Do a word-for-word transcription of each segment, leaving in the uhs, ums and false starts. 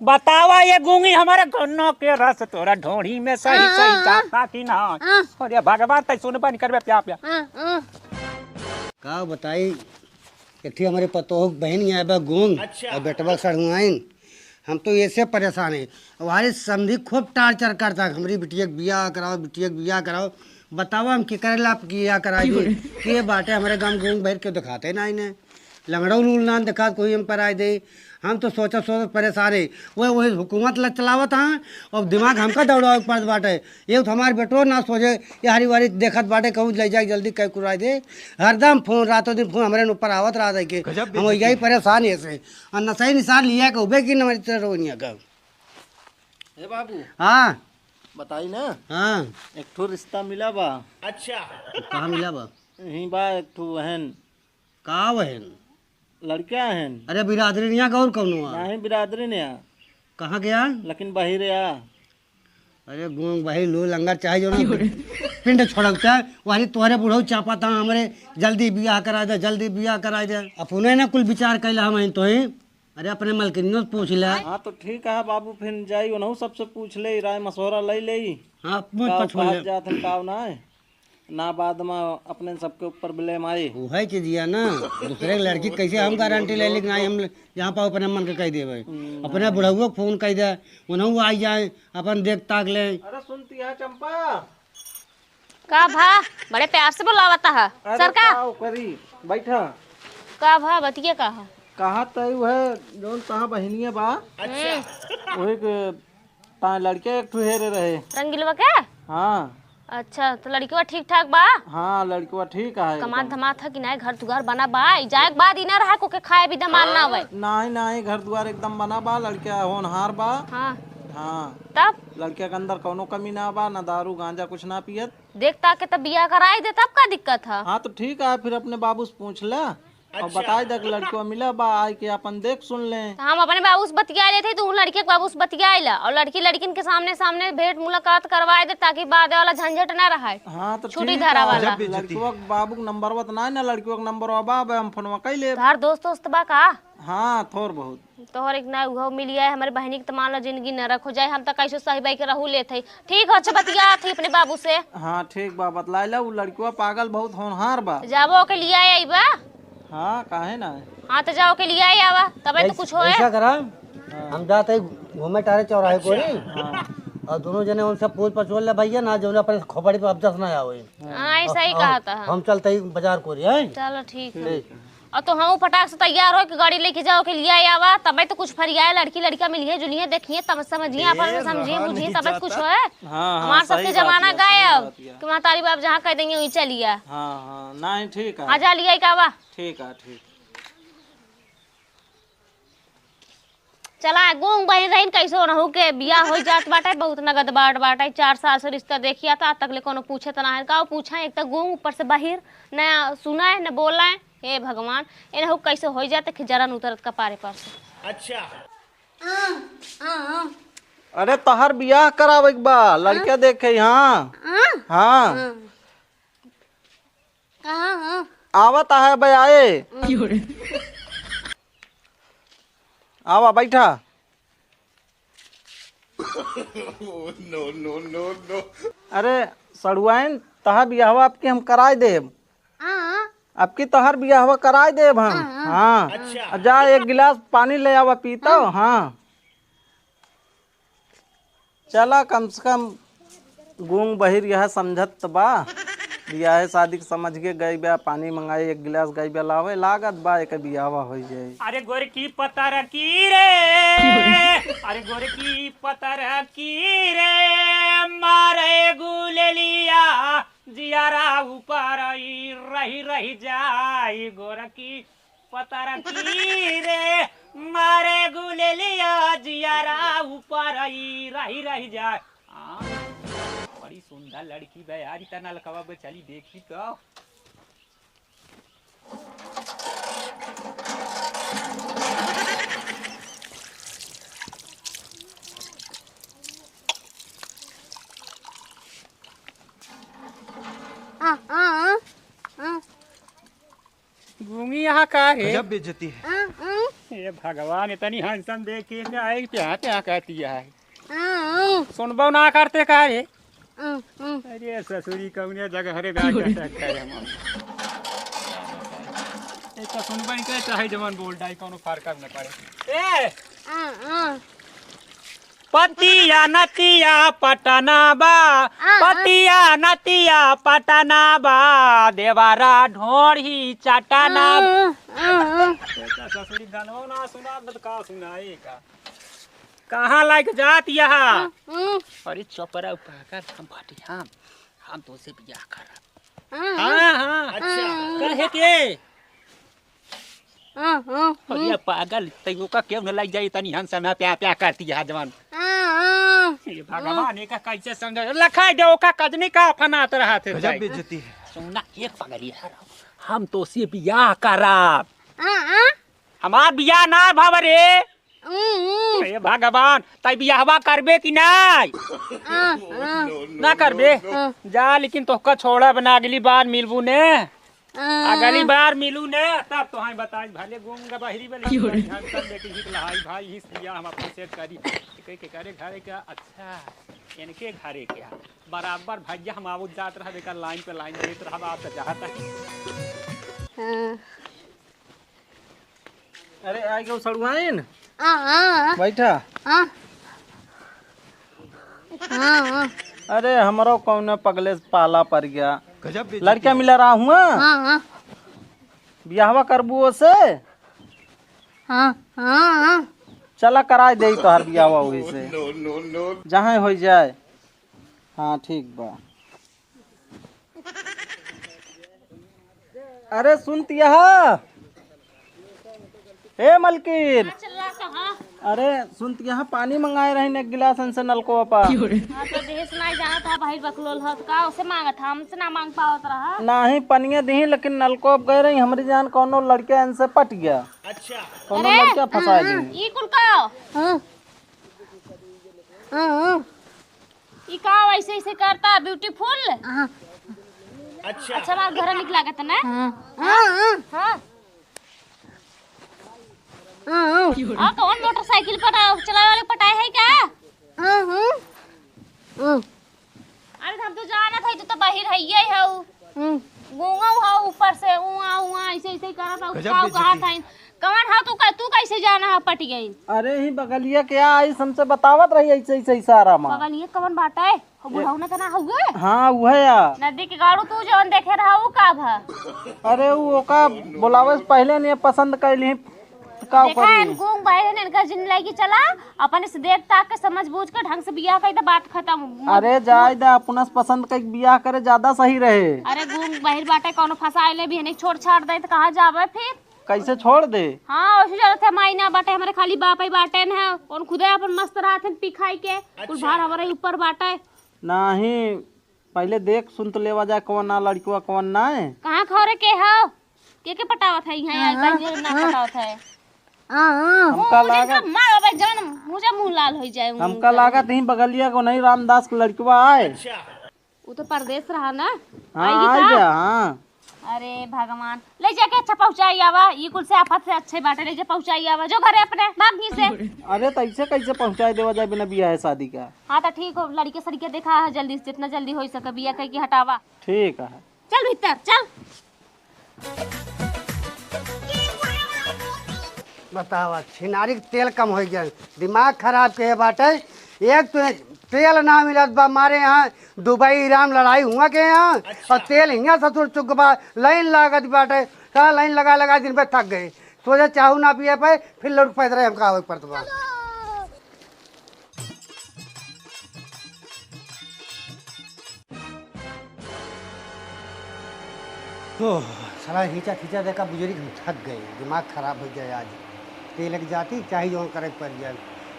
बतावा ये गूंगी, हमारे गन्नों के रस तोरा ढोढ़ी में सही सही जाता कि ना? अरे भगवान, तै सुनबा नहीं करबे, प्या प्या। का बताई, एक ठे हमरे पतोह के बहिन यहाँ बा गूंग, अच्छा। और बेटवा सढ़ुआइन। हम तो ऐसे परेशान है। हमारे समधी खूब टार्चर करता, हमरी बिटिया के बियाह कराओ, बिटिया के बियाह कराओ। बताओ, हम के करे ला बियाह कराई दी? के बाटे हमरे गाँव गूंग बहिर के दिखाते ना इन्हें। लंगड़ो लूल नान दिखात कोई हम कराई दे। हम तो सोचत सोचत परेशान है। वह, वही हुकूमत ला चलावत हाँ, और दिमाग हमका दौड़ावे के पड़त बाटे। ये तो हमार बेटो ना सोचे, ये हरी वारी देखत बाटे, कहूँ ले जाके जल्दी कह कुराई दे। हरदम फोन, रातों दिन फोन हमरे ऊपर आवत रहत है कि गजब हम बेइज्जती यही है। परेशान है से। और नशा ही निशान लिया के उबे की न हमारी तरह रोनिया का। ए बाबू, हाँ। बताई ना। हाँ। एक ठो रिश्ता मिला बा। अच्छा। कहाँ मिला बा? यहीं बा एक ठो बहन। का बहन? लड़का हन। अरे बिरादरी निया का और कौनो आ? नहीं, बिरादरी निया। कहाँ के आ? लेकिन बहिरे आ। अरे गूंग बहिर लू लंगड़ चाहे जो ना पिंड छोड़ौता, वही तोहरे बुढ़ऊ चापत हाँ हमरे, जल्दी बियाह कराई दे, जल्दी बियाह कराई दे। अपने ना कुल विचार कैला हम तो ही। अरे अपने मलकिनियों से पूछ ले। हाँ तो ठीक है बाबू, फिर जाई उन्हों सबसे पूछ ले, राय मशवरा ले ले। हाँ, पूछ का पछोड़ कहत ले। जात है, का ना है। ना बाद में अपने सबके ऊपर blame आई। उहे चीजिया ना, दूसरे के लड़की कैसे हम गारंटी ले लेकिन आई हम जहाँ पाओ अपने मन के कह देवे। हम्म, अपने ना। बुढ़ऊ के फोन कह दे, उन्हों आई जाए, अपन देख ताक ले। अरे सुनती है चंपा? का भा, बड़े प्यार से बुलावता है। अरे सर का? का करी, बैठा। का भा, बतिया का है? कहा तय वह जौन तहाँ बहिनिया बा। अच्छा। वही के ता लड़के एक ठो हेरे रहे। रंगीलवा के? हाँ। अच्छा, तो लड़कवा ठीक ठाक बा? हाँ, लड़कवा ठीक है कमात एकदम। धमात है कि नहीं? घर दुआर बना बा? ई जाए के बाद ई ना रहा को के खाए भी दमाल ना आवे। नहीं, नहीं, घर दुआर एकदम बना बा, लड़का होनहार बा। हाँ। हाँ। तब? लड़का के अंदर कौनो कमी ना बा, ना दारू गांजा कुछ ना पियत। देख ताके तब बियाह कराई दे, तब का दिक्कत है? हाँ, तो ठीक है, फिर अपने बाबू से पूछ ले। और अच्छा। बताई दे कि लड़कवा मिला बा, आइ के अपन देख सुन ले। तो हम अपने बाबू से बतिया लेते, तू लड़के के बाबू से बतिया ला, और लड़की लड़किन के सामने सामने भेंट मुलाकात करवाए दे, ताकि बाद वाला झंझट ना रहे। हाँ, तो छुट्टी ठीक धारा बा। वाला। गजब बेइज्जती लड़कवा है। के बाबू के नंबरवा तो ना, ना लड़कवा के नंबरवा बा, बे हम फोनवा कइ लेब। तोहार दोस्त वोस्त बा का? हाँ, थोर बहुत। तोहर एक ना उहो मिल आए, हमरे बहिनी के तो मान लो जिंदगी नरक हो जाए, हम तो कैसो सही बाई के रहू लेत हई। ठीक हो, अच्छा बतिया थी अपने बाबू से। हाँ, ठीक बा, बतलाइला, उ लड़कवा पागल बहुत होनहार बा। जाबो के लिया आई बा। हाँ, काहे ना? हाँ, तो जाओ के लिया आई आवा, तबे तो ऐस-, कुछ होए। ऐसा करा, हाँ। हम जात हई घूमे टारे चौराहे अच्छा। कोरी, हाँ। और दोनों जने उनसे पूछ पछोल ले भैया ना, जो अपने खोपड़ी पे अबजस ना आवे। हाँ, ऐसा ही और कहा था। हम चलत हई बाजार कोरी, हैं? चलो, ठीक है। ठीक। और तो हम फटाक से तैयार हो के गाड़ी लेके जाओ के लिया आवा, तबे तो कुछ फरियाए, लड़की लड़का मिलिए जुलिए, देखिए, तब समझिए, आपस में समझिए बुझिए, तबे तो कुछ होए। हाँ, हाँ, हमार सबके जमाना गए अब कि महतारी बाप जहाँ कह देंगे वहीं चलिए। हाँ, हाँ, नहीं, ठीक है। आ जा लिया का बा। ठीक है, ठीक। चला, गूंग बहिन रहिन, कैसो रहू के बियाह हो जात बाटे, बहुत नगद बाट बाटे, चार साल से रिश्ता देखिया था, आज तक ले कोनो पूछे त ना है। का पूछा, एक तो गूंग, ऊपर से बहिर, न सुना है, न बोला है। हे भगवान, एनहू कैसे हो जाते कि जरन उतरत कपारे पर से। अच्छा। अरे तोहर बियाह करावे के बा, लड़का देखे, हाँ। हाँ। हाँ। कहाँ, हाँ? आवत है बे, आए। आवा, बैठा। No, no, no, no। अरे सड़ुआइन, तहा बियाहवा आपके हम कराए देब। हाँ। आपकी तोहर बियाहवा कराए देब हम। हाँ। हाँ। अच्छा। जा एक गिलास पानी ले आवा, पी तो। हाँ। हाँ। चला, कम से कम गूंग बहिर यह समझत त बा। बियाहे शादी के समझ के गई बा, पानी मंगाई, एक गिलास गई बा लावे, लागत बा एक बियाहवा हो जाए। अरे गोरकी पतरकी रे, अरे गोरकी पतरकी रे, मारे गुलेलिया, जियारा ऊपर ई रही रही जाई, गोरकी पतरकी रे, मारे गुलेलिया, जियारा ऊपर ई रही रही जाए। आ, बड़ी सुंदर लड़की बे यार, इतना लड़कवा बे, चली देखी तो। हाँ, हाँ, हाँ, हाँ। गूंगी यहाँ का है? गजब बेइज्जती है। हाँ, हाँ। ये भगवान, इतनी handsome देख के क्या है, प्या प्या कहती है। हाँ, हाँ। सुनबो ना करते का रे? हाँ, हाँ। अरे ससुरी, कौने जगह रे बैठ जाता है हम। ये तो सुनबो नहीं करे, चाहे जवान बोल डाई, कोनो फर्क न पड़े। ए! हाँ, हाँ। पतिया नतिया पटना बा, हाँ, हाँ। पतिया नतिया पटना बा, देवारा ढोढ़ी चटना बा। हाँ, हाँ, हाँ। ये तो ससुरी गनवा ना सुना, बत का सुनाई का? कहाँ लाइके जात यहाँ? हम्म, हम्म। अरे चुप रह, पागल, हम भटियाम, हम तोसे बियाह करब। हाँ, हाँ। हाँ, हाँ। अच्छा। काहे के? हाँ, हाँ, अरे हम्म। पागल, तैयो का क्यों न लाइक जाई, तनी हंस में प्या प्या करती है जवान। हाँ, हाँ। ये भगवान, एका कैसे संग लखाई दे, ओका कजनी का फनात रहा थे गजब भाई। बेइज्जती है। सुना, एक पगली है, हम तोसे बियाह करब। हाँ, हाँ। हमार बियाह ना भव रे। हम्म, हम्म। हे भगवान, तै बियाहवा करबे कि नाय? हाँ, हाँ। ना करबे? हाँ। जा, लेकिन तोहका छोड़ब ना, अगली बार मिलबू ने। हाँ। अगली बार मिलू ने, तब तोहाई बताई। भले गूंगा बहिरी बा, लेकिन क्यों रे? ध्यान कर बेटी हित लहाई भाई, हिस बियाह हम अपने सेट करी। के, के करे घरे का? अच्छा, इनके घरे के। बराबर भैया हम आवत जात रहब, एकर लाइन पे लाइन देत रहब, आप तो चाहत है। हाँ। अरे, आ गयो सड़ुआइन। हाँ, हाँ, हाँ। बैठा। हाँ। हाँ, हाँ। अरे, हमरो कौनो पगले से पाला पड़ गया। गजब बेइज्जती लड़का है। मिला रहा हुआ। हाँ, हाँ। बियाहवा करबू ओसे? हाँ, हाँ, हाँ। चला, कराए देई तोहार बियाहवा वही से। No, no, no। जहाँ हो जाए। हाँ, ठीक बा। अरे सुनत यहा, ए मलकिन। हाँ, चल रहा कहाँ? अरे सुनत यहा, पानी मंगाए रही एक गिलास इनसे नलको पा। हाँ, तो देश ना जाना था भाई, बकलोल हत का, उसे मांगत था, हमसे ना मांग पावत रहा। नाही, पनिया दिही, लेकिन नलको अब गए रही, हमरी जान कौनो लड़के इनसे पट गया। अच्छा। कौनो अरे, लड़का फंसा हाँ, दी। ई कुल का? हाँ। हाँ, हाँ। ई का ऐसे ऐसे करता beautiful? हाँ। अच्छा। अच्छा, हमार घर निक लागत ना? हाँ। हाँ, हाँ। हाँ। हाँ, हाँ। आ, कौन मोटरसाइकिल पटा-, चलावे वाले पटाए है का? हाँ, हाँ। हाँ। अरे, हम तो जानत है, तू तो बहिर है, ये है उ। हम्म। गूंगा हुआ ऊपर से, उआ, उआ, ऐसे, ऐसे करत है, गजब का बेइज्जती। कहा था? कवन हौ तू? कै-, तू कैसे जाना है पट गई? अरे ही बगलिया के आई, हमसे बतावत रही ऐसे, ऐसे इशारा मा। बगलिया कवन बाटे? हो ए- बुढ़ऊ न तना हुए? हाँ, उहे या। नदी के गाड़ू तू जवन देखे रहा, उ का भा? अरे उ ओका बोलावे से पहले नहीं पसंद कैली, का देखा करी? इन गूंग बाहर है, इनका जिन लगी चला, अपने से देख ताक के समझ बूझ के ढंग से बियाह कर दे, बात खत्म। अरे जाए दे, अपना से पसंद कई बियाह करे ज्यादा सही रहे। अरे गूंग बाहर बाटे, कौनो फंसा ले भी है, नहीं छोड़ छाड़ दे तो कहाँ जावे फिर? कैसे छोड़ दे? हाँ, वैसे जानत है, माई ना बाटे, हमारे खाली बाप ही बाटे न है। कौन खुदे अपन मस्त रहत हैं, पी खाई के, कुल अच्छा। भार हमारे ऊपर बाटे। नाही, पहले देख सुन तो लेवा जाए, कौन ना लड़कवा, कौन ना है। कहाँ खौरे के हो? के के पटावत है यहाँ? हाँ, आइल बा, हाँ, जे ना हाँ। पटावत है। हाँ, हाँ। हमका मुझे लागत तो मार, अबे जवन मुझे मुंह लाल हो जाए, मुंह हमका लाल। लागत ही बगलिया को नहीं, रामदास के लड़कवा आए। अच्छा। उ तो परदेस रहा ना? हाँ, आइगी आई का? गया, हाँ। अरे भगवान, ले जाके अच्छा पहुँचाई आवा, ई कुल से आफत से अच्छे बाटे, ले जा पहुँचाई आवा, जो घरे अपने, भाग यहीं से। अरे, तो ऐसे कैसे पहुँचाई देवा जाए बिना बियाह शादी का? हाँ, तो ठीक हो, लड़के सड़के देखा है, जल्दी से, जितना जल्दी हो सके, बियाह कह के हटावा। ठीक है। चल भीतर, चल। बतावा, छिनारी के तेल कम होइ गया, दिमाग खराब के बाटे। एक तो तेल ना मिलत बा, मारे यहाँ दुबई ईरान लड़ाई हुआ के यहाँ, अच्छा। और तेल हियाँ ससुर चुक बा, लाइन लागत बाटे, साला लाइन लगा लगा दिन भर थक गए, सोचे चाहू ना पिए पाए, फिर लौट पैदल हमका आवे के पड़त बा। ओह, साला हिंचा खींचा देखा बुजुर्ग, हम थक गए, दिमाग खराब हो गया आज। तेल के जाती चाहे जौन करे के पड़ जाए।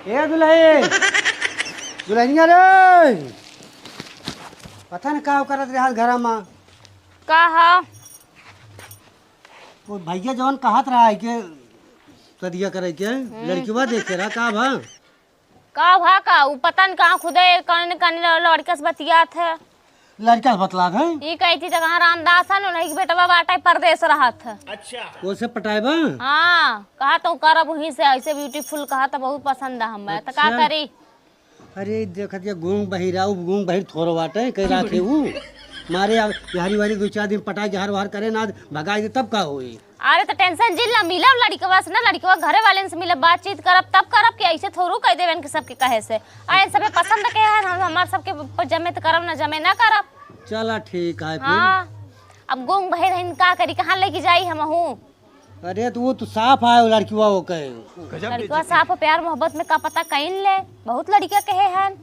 ए दुल्हन, दुल्हनिया रे, पता न का करत रहे आज घर में। का हा? वो भैया जौन कहत रहा है कि सदिया करे के, हम्म। लड़किवा देखे रहा, का भा? का भा का? उ पता न कहाँ खुदे कौन कौन लड़के से बतियात है। लड़का से बतलात है? ई कहती त कहाँ रामदास है, उन्हीं के बेटवा बाटे, परदेस रहत है। अच्छा। ओसे पटाए बा? हाँ, कहा तो करब वहीं से, ऐसे beautiful कहा तो बहुत पसंद है हमें, तो का अच्छा। करी? अरे देखत ये गूंग बहिरा, उ गूंग बहिर थोड़ो बाटे, कहीं राखे उ। मारे अब हरी वारी दो चार दिन पटाए के हर वार करे ना, भगाई दे तब का होई? अरे तो tension जिन ला, मिलब लड़िकवा से ना, लड़िकवा घरे वालेन से मिलब, बातचीत करब तब करब कि ऐसे थोड़ू कह देवेन कि सबके कहे से। आ इन सबे पसंद के है, हम हमार सबके प-, जमे तो करब ना, जमे ना करब। चला ठीक है फिर। हाँ, अब गूंग बहिर हइन का करी, कहाँ लेके जाई हमहू? अरे तो वो तो साफ है वो लड़िकवा, वो कहे। लड़िकवा साफ हो, प्यार मोहब्बत में का पता कइन ले, बहुत लड़िका कहे हन।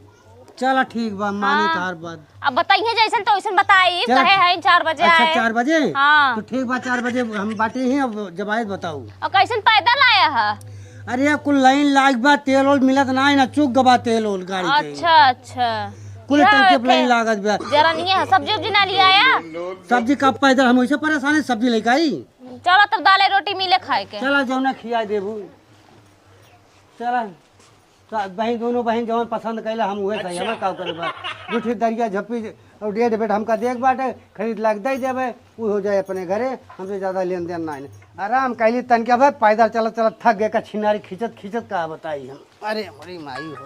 चला ठीक बा, मानी हाँ। तोहार बात। अब बताइए जैसन तो वैसन बताई, चला कहे ठीक। हैं चार बजे अच्छा, आए। चार बजे? हाँ। तो ठीक बा, चार बजे हम बाटे ही, अब जब आए बताऊ। और कैसन पैदल आया है? अरे कुल लाइन लाग बा, तेल ओल मिलत ना है ना, चुक गबा तेल ओल गाड़ी के। अच्छा, अच्छा। कुल यह टंकी पे लाइन लागत बा। जरा नहीं है, सब्जी उब्जी ना लिया आया? सब्जी कब पैदल, हम वैसे परेशान है, सब्जी लेके आई। चलो तब दाल रोटी मिले खाए के। चला जौना खिया देबू। चला। तो बहिन, दोनों बहिन जवन पसंद कैला, हम उहे सही, अच्छा। हमें का करे बा। दू ठे दरिया झप्पी और डेढ़ बेड हमका देख बाटे, खरीद लाग दे देबे, उ हो जाए अपने घरे, हमसे ज्यादा लेन देन ना है। आराम कैली तन के भाई, पैदल चलत चलत थक गए, का छिनारी खींचत खींचत का बताई हम। अरे मोरी माई हो।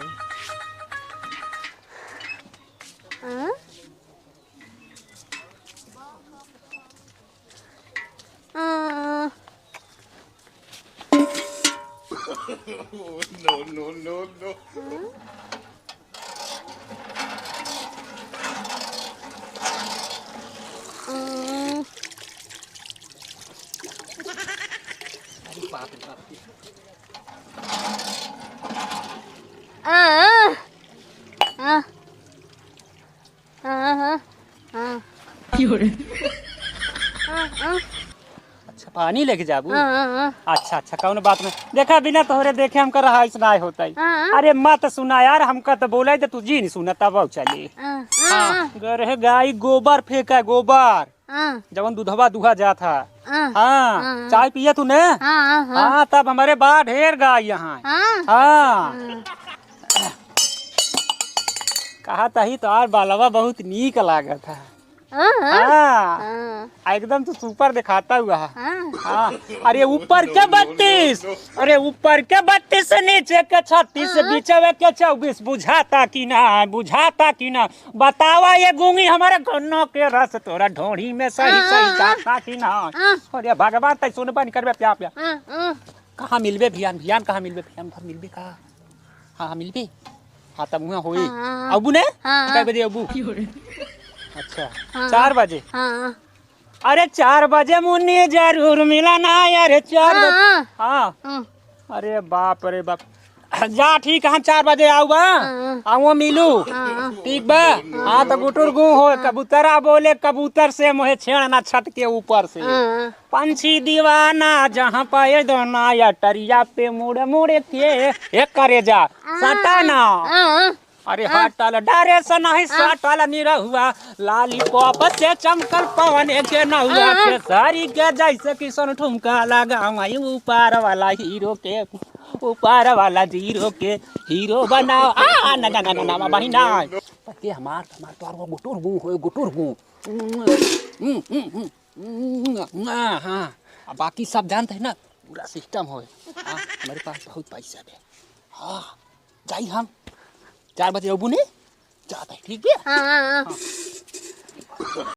हाँ? हाँ। No, no, no, no। हाँ। अरे बाप रे बाप। हाँ। हाँ। हाँ, हाँ, हाँ। क्यों रे? हाँ, हाँ। अच्छा, पानी लेके जाबू? हाँ, हाँ, हाँ। अच्छा, अच्छा, कौनो बात नहीं। देखा, बिना तोहरे देखे हमका रहाइश ना होता ही। हाँ, हाँ। अरे, मत सुना यार, हमका तो बोला ही तो तू जी नहीं सुना, तब आओ चली। हाँ, हाँ, हाँ, हाँ। गरह गाई गोबर फेंका, गोबर। हाँ। जवन दूधवा दुहा जात हा। हाँ। हाँ, हाँ, हाँ। चाय पिया तूने? हाँ, हाँ, हाँ। हाँ, तब हमरे बा ढेर गाय यहाँ। हाँ। हाँ। हाँ। कहा तही तोहार बालवा बहुत नीक लागत है। हाँ, हाँ। हाँ। हाँ। आ, एकदम तू super दिखाता हुआ है। हाँ। हाँ। अरे ऊपर के बत्तीस, अरे ऊपर के बत्तीस, नीचे के छत्तीस, हाँ। बीचवे के चउबीस, बुझाता कि ना, बुझाता कि ना? बतावा ये गूंगी, हमारे गन्ना के रस तोरा ढोढ़ी में सही सही हाँ। जाता कि ना? हाँ। अरे भगवान, तै सुन बन करबे प्या प्या। हाँ, हाँ। कहाँ मिलबे भियान, भियान कहाँ मिलबे, भियान घर मिलबे का? हाँ, हाँ, मिलबे। हाँ, तब उहाँ होई। हाँ, हाँ, हाँ। अबू ने? हाँ, हाँ। कै बजे अबू? अच्छा, हाँ, चार हाँ। बजे। हाँ, हाँ। अरे, चार बजे मुन्नी जरूर मिला ना, अरे, चार हाँ, बजे। हाँ। हाँ। हाँ। अरे बाप रे बाप। जा, ठीक है, हम चार बजे आउबा। हाँ, हाँ। आ, वो मिलू। हाँ, हाँ। ठीक बा? हाँ, तो गुटुर गूं हो, हाँ। कबूतरा बोले, कबूतर से मोहे छेड़ना छत के ऊपर से। हाँ, हाँ। पंछी दीवाना जहाँ पाए दाना, या टरिया पे मुड़ मुड़ के, ए करे जा, हाँ। सटाना। हाँ, हाँ। अरे हाँ। हटल डारे से नहीं हाँ। सटल निरहुआ, lollipop से चमकल पवन के नहुआ हाँ। के सारी के जैसे किसन ठुमका लगावाई ऊपर वाला हीरो के, ऊपर वाला जीरो के हीरो बनाओ। आ, ना, ना, ना, ना, ना, बहिना। पति हमार, हमार तोर वो गुटुर गू होए, गुटुर गू। हम्म, हम्म, हम्म, हम्म, हाँ, हाँ। आ, बाकी सब जानते हैं ना, पूरा system होए। हाँ, हमारे पास बहुत पैसा है। हाँ। जाई हम। चार बजे अबू ने? जाता है, ठीक है? हाँ, हाँ, हाँ। हाँ।